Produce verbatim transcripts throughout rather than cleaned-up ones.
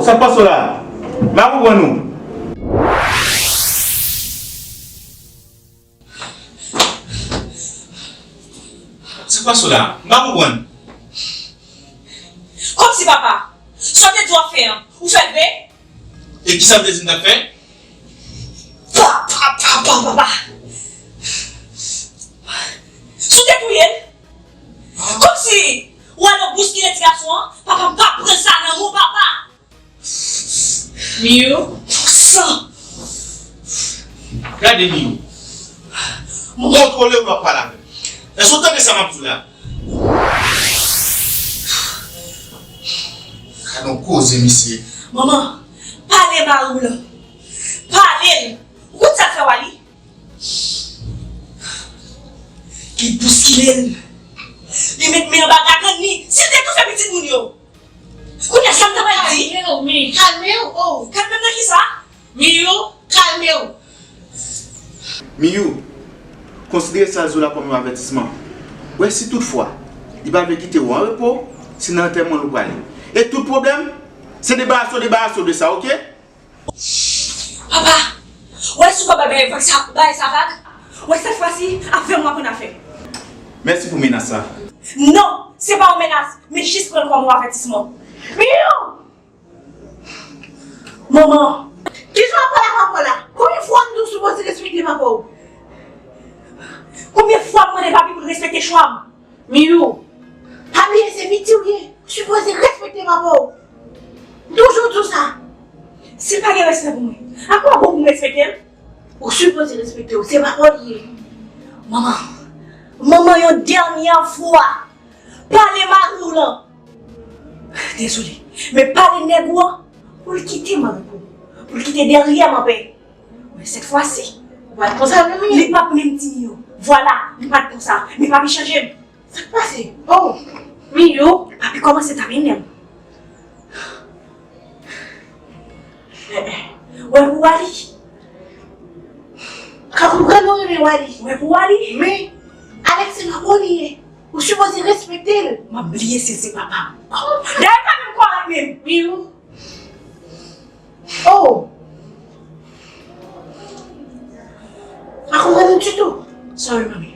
Sa k pase w la? M pa konprann ou. Sa k pase w la? M pa konprann. Kòmsi papa, sa w te di w ap fè an, ou fè l vre? E kisa m te di m t ap fè? Pa, pa, pa, pa, papa. Si w te touye l? Kòmsi w al nan bouskile ti gason an, papa, m pa pran sa nan men w, papa. Miyou? San. Gade Miyou. Kontwole w lè w ap pale avè m. Èske w tande sa m ap di w la? Gade yon koze, mesye. Manman, pale mari w lan. Pale l. Ou konn sa l fè Wally? Li bouskile l. Li met men anba gagann li. Si l te toufe pitit moun yo. Kounye a sa m ta pral di? Kalme w, men. Kalme w, oh. Kalme m nan kisa? Miyou, kalme w. Miyou, konsidere sa l di w la kòm yon avètisman. Wè si toutfwa, li pa vle kite w an repo, se nan antèman l ou prale. E tout pwoblèm, se debarase w, debarase w de sa, oke? Papa, wè si w pa bay bagay vag sa, bagay sa vag, wè sèt fwa si, avè m w aprann a fè. Mèsi pou menas la. Non, se pa yon menas, men jis pran l kòm yon avètisman. Miyou! Manman! Kijan w ap pale ak papa w la? Konbyen fwa m di w sipoze respekte papa w? Konbyen fwa m mande papi pou l respekte chwa m? Miyou, pa bliye se piti w ye, ou sipoze respekte papa w. M toujou di w sa. Si l pa gen respè pou mwen, a kwa bon pou m respekte l? Ou sipoze respekte w, se papa w li ye. Manman, manman, yon dènyè fwa, pale mari w lan. Dezole, men pale nèg ou an pou l kite m an repo, pou l kite dèryè m anpè. Men sèt fwa si, ou pa t konsa non, Miyou. Li p ap menm di Miyou. Vwala, li pa t konsa. Men papi chanje m. Sa k pase? Oh, Miyou. Papi kòmanse tape nèg. Eh, eh. Wè pou Wally. Ka konprann ou renmen Wally. Wè pou Wally. Men, Alex se papa w li ye. Ou sipoze respekte l. M ap bliye si l se papa m. Dayè pa menm kwè avèk menm. Miyou. Oh! Pa konprann ditou. Sorry, mami.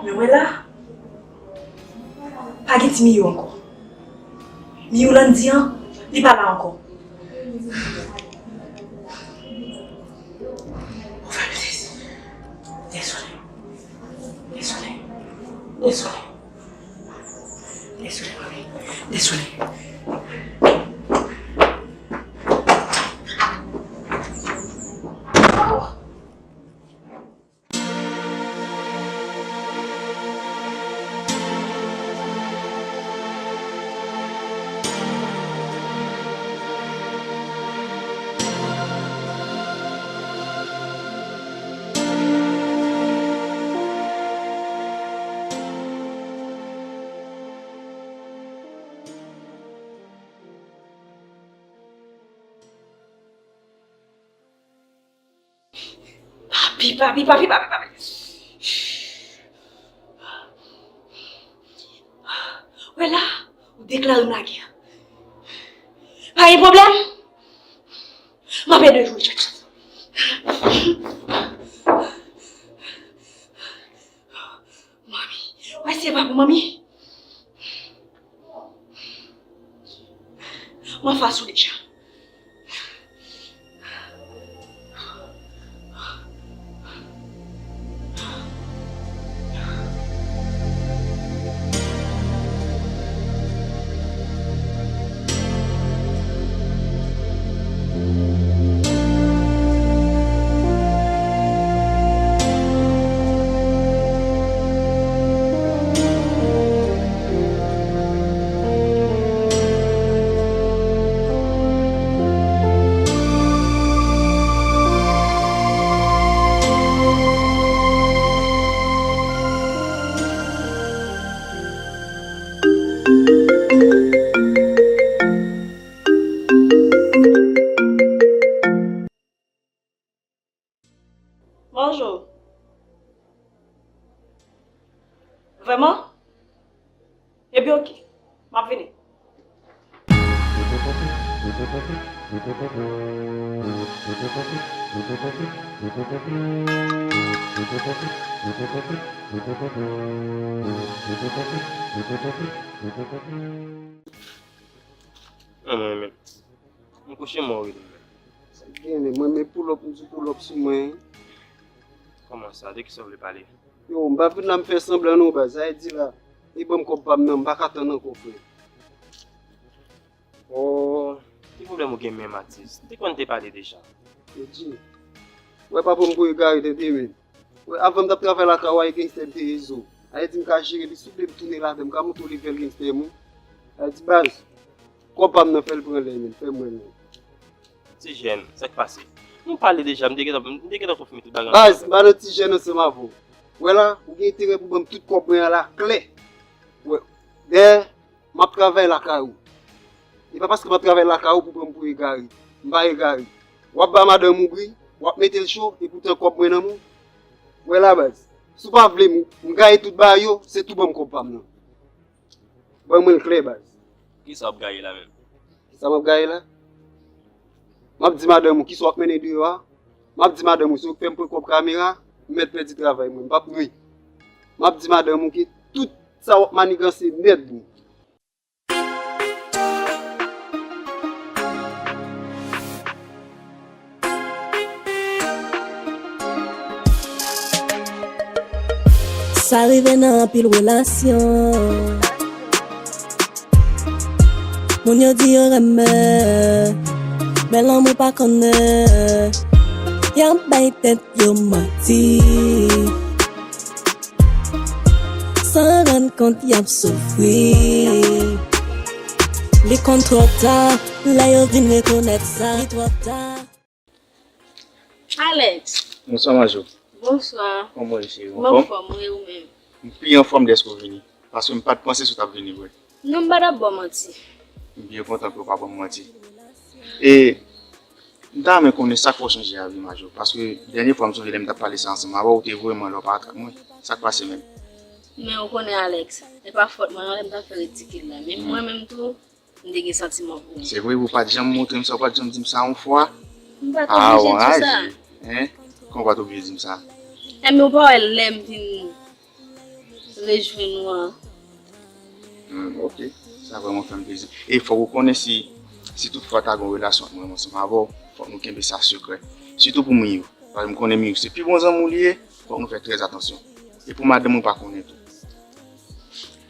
Men wè la, pa gen ti Miyou ankò. Miyou Landy an, li pa la ankò. Dezole. Dezole. Dezole. Dezole, mami. Dezole. Papi, papi, papi, papi, papi. Wè la, ou deklare m lagè. Pa gen pwoblèm. M ap ede w jwe tchèt. Manmi, wè si e pa pou manmi. M anfas ou deja. Bonjou. Vrèman? Ebyen, oke. M ap vini. Mwen menm, m kouche mò wi. Sa k gen, men mwen, men pull up, m di pull up sou mwen. Kòman sa? De kisa w vle pale? Yo, m pa vin la m fè sanblan non, baz. Sa e di la, e ban m kòb pa m nan, m pa ka tann ankò, frè. Oh, ki pwoblèm ou gen menm, atis? M te konn te pale deja. Yo di, wè pa pou m pou egare tande men. Wè, avan m t ap travay lakay ou a, e gangstè m te rezo. A e di m ka jere li, souple m tounen ladan, m ka monte w level gangstè m wi. A e di baz, kòb pa m nan, fè l pran lè men, fè m wè men. Ti jèn, sa k pase? Nou pale deja, m te gentan, m te gentan konfime tout bagay. Baz, m pa nan ti jèn ansanm avè w. Wè la, ou gen enterè pou ban m tout kòb mwen an la klè. Wè, dèyè, m ap travay lakay ou. E pa paske m ap travay lakay ou pou pran m pou egare. M pa egare. W ap ba madanm ou bri, w ap mete l cho, e poutan kòb mwen nan men w. Wè la baz, si w pa vle m, m gaye tout bagay yo, se tou ban m kòb pa m nan. Ban mwen l klè baz. Kisa w ap gaye la menm? Kisa m ap gaye la? M ap di madanm ou kisa w ap mennen deyò a. M ap di madanm ou se ou k fè m pran kòb kamera, m mèt pèdi travay mwen, m p ap nwi. M ap di madanm ou ke tout sa w ap maniganse nèt bro. Sa rive nan anpil relasyon. Moun yo di yo renmen, men lanmou pa konnen. Y ap bay tèt yo manti. San rann kont y ap soufri. Li konn twò ta, lè yo vin rekonèt sa, li twò ta. Alex. Bonswa, Majò. Bonswa. Kòman w ye, cheri? Mwen anfòm, wi, ou menm? M pi anfòm dèske w vini. Paske m pa t panse si w t ap vini vre. Non, m pa t ap ba w manti. M byen kontan ke w pa ban m manti. E, m ta renmen konnen sa k fè w chanje avi, Majò. Paske dènye fwa m sonje lè m t ap pale sa ansanm avè w, ou te vrèman lè w pa t ak mwen. Sa k pase menm? Men ou konnen, Alex, e pa fòt mwen non lè m t ap fè ridikil la. Men mwen menm tou, m te gen santiman pou ou. Se vre, ou pa t janm montre m sa, ou pa t janm di m sa yon fwa. M pa t oblije di w sa. Hein? Kòman w pa t oblije di m sa? Enben, ou pa wè lè m vin rejwenn ou an. Hmm, ok. Sa vrèman fè m plezi. E fòk ou konnen si, si toutfwa ta gen yon relasyon ak mwen ansanm avè w, fòk nou kenbe sa sekrè. Sitou pou Miyou. Paske m konnen Miyou se pi bon zanmi w li ye, fòk nou fè trè atansyon. E pou madanm ou pa konnen tou.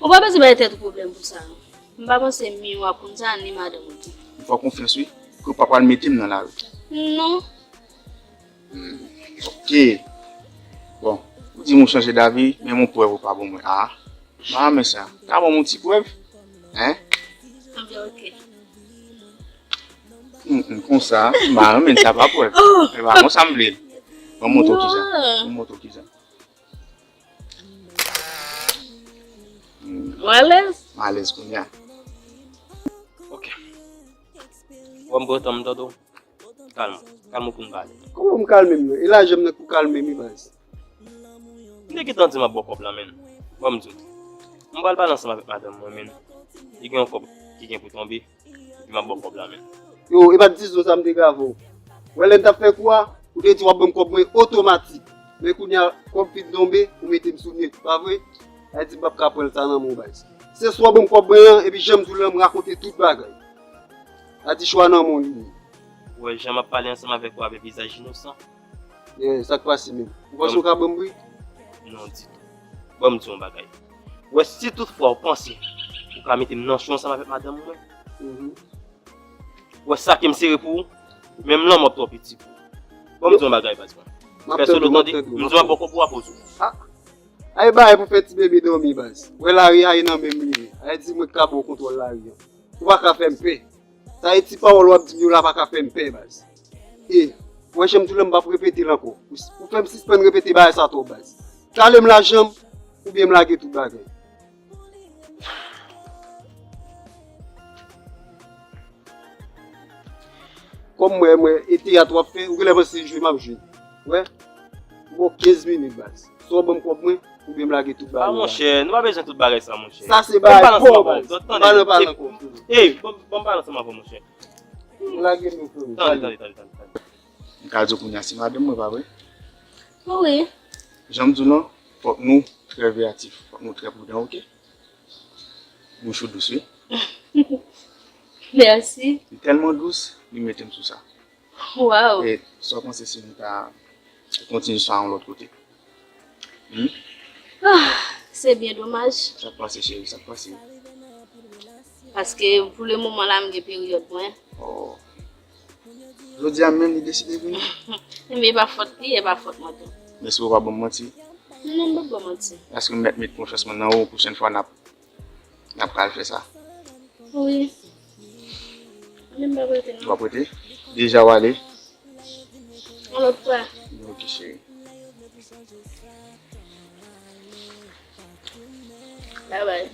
Ou pa bezwen bay tèt ou pwoblèm pou sa non. M pa panse Miyou ap konn sa, ni madanm ou tou. M fè w konfyans wi, ke w pa pral mete m nan lari. Non. Hmm, ok. Bon, ou di m ou chanje davi, men yon prèv ou pa ban mwen. Ah, m pa renmen sa. Ka ban m yon ti prèv? Hein? Enben, ok. Hmm, hmm, konsa, m pa renmen sa pa prèv. Oh! E pa konsa m vle l. Ban m montre w kijan. Non. Ban m montre w kijan. Hmm. Ou alèz? M alèz kounye a. Ok. Wè m pran tan m tande w. Kalm ou. Kalm ou pou n pale. Kòman m kalme m nan? E lajan m nan k pou kalme m wi baz. M te gentan di m ap ba w kòb la, men. Ban m di w. M pral pale ansanm avèk madanm mwen, men. Li gen yon kòb ki gen pou tonbe. Epi m ap ba w kòb la, men. Yo, e pa t dizon sa m te gen avè w. Wè lè n t ap fè kou a, ou te di w ap ban m kòb mwen otomatik. Men kounye a, kòb fin tonbe, ou mete m sou nèt, pa vre? Sa di m p ap ka pran l sa nan men w baz. Se swa w ban m kòb mwen an, epi jan m di w lan, m rakonte tout bagay. Sa di chwa nan men w li ye. Ou wè jan m ap pale ansanm avèk ou avèk vizaj inosan? Ye, sa k pase menm? Ou panse w ka ban m bri? Non, ditou. Ban m di w yon bagay. Ou wè si toutfwa ou panse ou ka mete m nan cho ansanm avèk madanm mwen, mhm, ou wè sa ke m sere pou ou, menm lanmò ap twò piti pou ou. Ban m di w yon bagay, baz mwen. M ap tande w, m ap tande w. M di w ap ba w kòb ou a poze w. Ah. Ay bagay pou fè ti bebe dòmi, baz. Ou wè lari a e nan men m li ye. Ay di mwen k ka ba w kontwòl lari an. Ou pa ka fè m pè. Sa e ti pawòl w ap di m yo la pa ka fè m pè, baz. E, ou wè jan m di w lan m p ap repete l ankò. Ou, ou fè m sispann repete bagay sa twòp, baz. Kale m lajan m, oubyen m lage tout bagay. Kòm mwen, mwen, e teyat w ap fè, ou genlè panse se jwe m ap jwe. Wè, m ba w kenz minit, baz. Swa w ban m kòb mwen, oubyen m lage tout bagay. Ah, monchè, nou pa bezwen tout bagay sa, monchè. Sa se bagay pa w, baz. M pa nan pale ankò. Ey, ban m pale ansanm avè w, monchè. Ou lage nou, frè m. Tande, tande, tande, tande, tande. M ka di w kounye a se madanm mwen, pa vre? Wi. Jan m di w lan, fòk nou trè veyatif, fòk nou trè prudan, oke? Bouch ou dous, wi. Mèsi. Li tèlman dous, li mete m sou sa. Waw. E sa w panse si nou ta kontinye sa yon lòt kote? Hmm? Ah, se byen domaj. Sa k pase, cheri? Sa k pase? Paske pou le moman la, m gen peryòd mwen. Oh. Jodi a menm li deside vini? Ebyen, e pa fòt li, e pa fòt mwen tou. Men si w pa ban m manti? Non, m p ap ba w manti. Èske m mèt met konfyans mwen nan ou, pwochèn fwa n ap, n ap pral fè sa? Wi. Men m p ap rete, non. W ap rete? Deja w ale? Yon lòt fwa. Ok, cheri. Bye bye.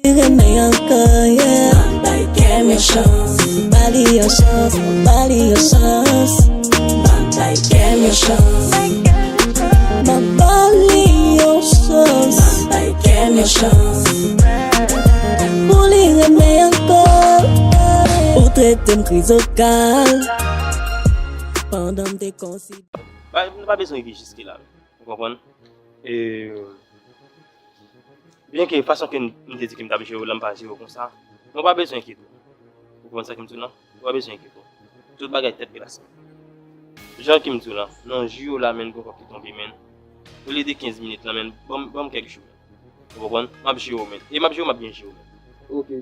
Li renmen ankò, yeah. M ap bay kè m yon chans. M ba li yon chans, m ba li yon chans. M ap bay kè m yon chans. M ap ba li yon chans. M ap bay kè m yon chans. Pou li renmen ankò. Ou trete m krizokal. Pandan m te konsidere. Pa, nou pa bezwen rive jiske la. Ou konprann? E, byenke fason ke m, m te di ke m t ap jere w la, m pa jere w konsa. Men w pa bezwen enkyete w. Ou konprann sa ke m di w lan? Ou pa bezwen enkyete w. Tout bagay tèt glas. Jan ke m di w lan, nan jou yo la, men, gon kòb ki tonbe, men. Olye de kenz minit lan, men, ban m, ban m kèk jou. Ou konprann? M ap jere w, men. E m ap jere w, m ap byen jere w, men. Ok.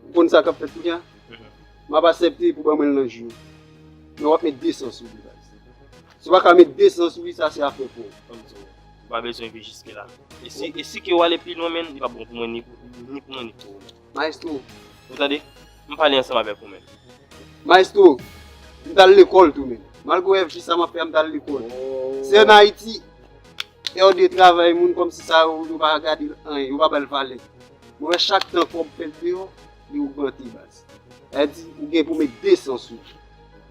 Ou konn sa k ap fèt kounye a? Mhm. M ap aksepte pou ban mwen l nan jou yo. Men w ap met de san sou li, baz. Si w pa ka met de san sou li, sa se afè pa w. Kòm di w, ou pa bezwen rive jiske la. E si, e si ke w ale pi lwen, men, li p ap bon pou mwen, ni pou, ni pou mwen, ni pou ou, men. Maestro. Ou tande? M pale ansanm avèk ou, men. Maestro, m t al lekòl tou, men. Malgre w wè jis sa m ap fè a, m t al lekòl. Oh. Se ann Ayiti, R D travay moun kòmsi sa yo, yo pa gade l anyen, yo pa ba l valè. Mwen wè chak tan kòb pèd deyò, li ogmante, baz. Sa vle di, ou gen pou met de san sou li.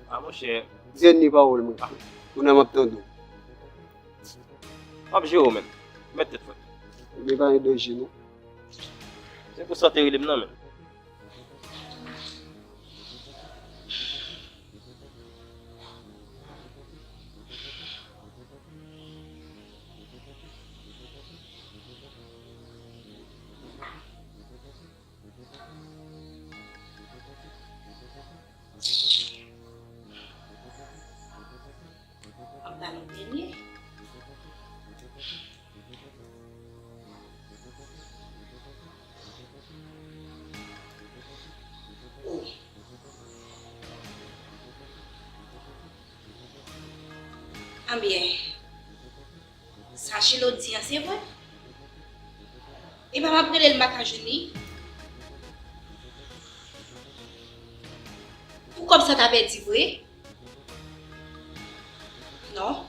A, monchè. Dènye pawòl mwen. A. Kounye a m ap tande w. M ap jere w, men. Mèt tèt frèt. Ebyen, pa gen danje, non. Se pou sa w te rele m nan, men. Ap ba nou dènye. Anbyen, sa Chilo di an se vre? Epa m ap rele l m pa ka jwenn li? Pou kòb sa ta pèdi vre? Non.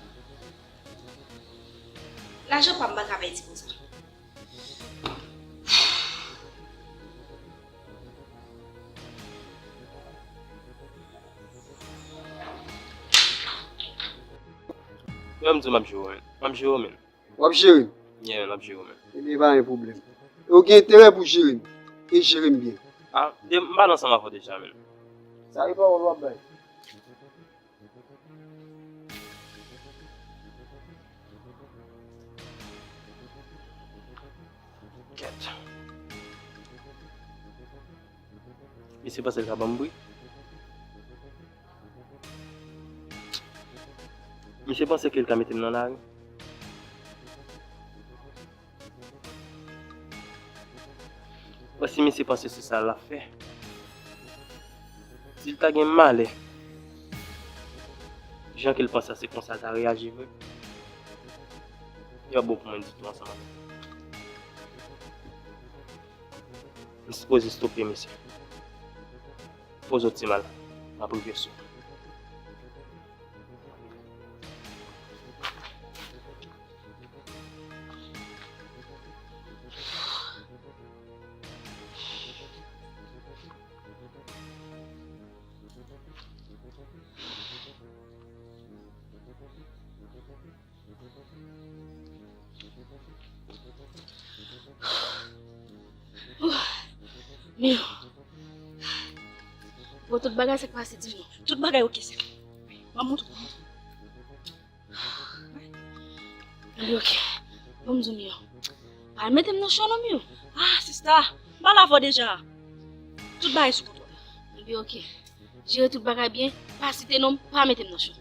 Lajan pa m pa ka pèdi konsa. Yo, m di w m ap jere w, men. M ap jere w, men. W ap jere m? Yeah, man, m ap jere w, men. Ebyen, pa gen pwoblèm. E w gen enterè pou jere m. E jere m byen. A, de, m pale ansanm avè w deja, men. Sa e pawòl w ap bay. Kèt. Misye panse l ka ban m bri. Misye panse ke l ka mete m nan lari. Bon, si misye panse se sa l ap fè, si l ta gen malè, jan ke l panse a se konsa l ta reyaji vre, li p ap bon pou mwen ditou ansanm avè l. M sipoze stope misye. Poze w ti mal, m ap rive sou ou. Mio. Bon, tout bagay sa k pase, di nou. Tout bagay oke, sè. M ap montre w. Anben, oke. Bon, m di w, Mio. Pa al mete m nan cho non, Mio. Ah, sista, m pale avè w deja. Tout bagay sou kontwòl. Anben, oke. Jere tout bagay byen, pa site non m, pa mete m nan cho.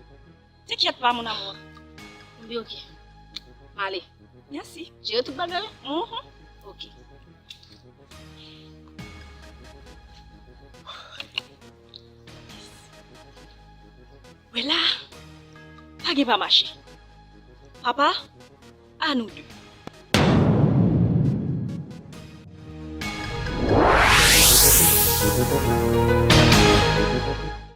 T'inquiète pas, mon amour. Anben, oke. M ale. Mèsi. Jere tout bagay, wi? Mhm. Oke. Wè la, pa gen pa mache. Papa, a nou de.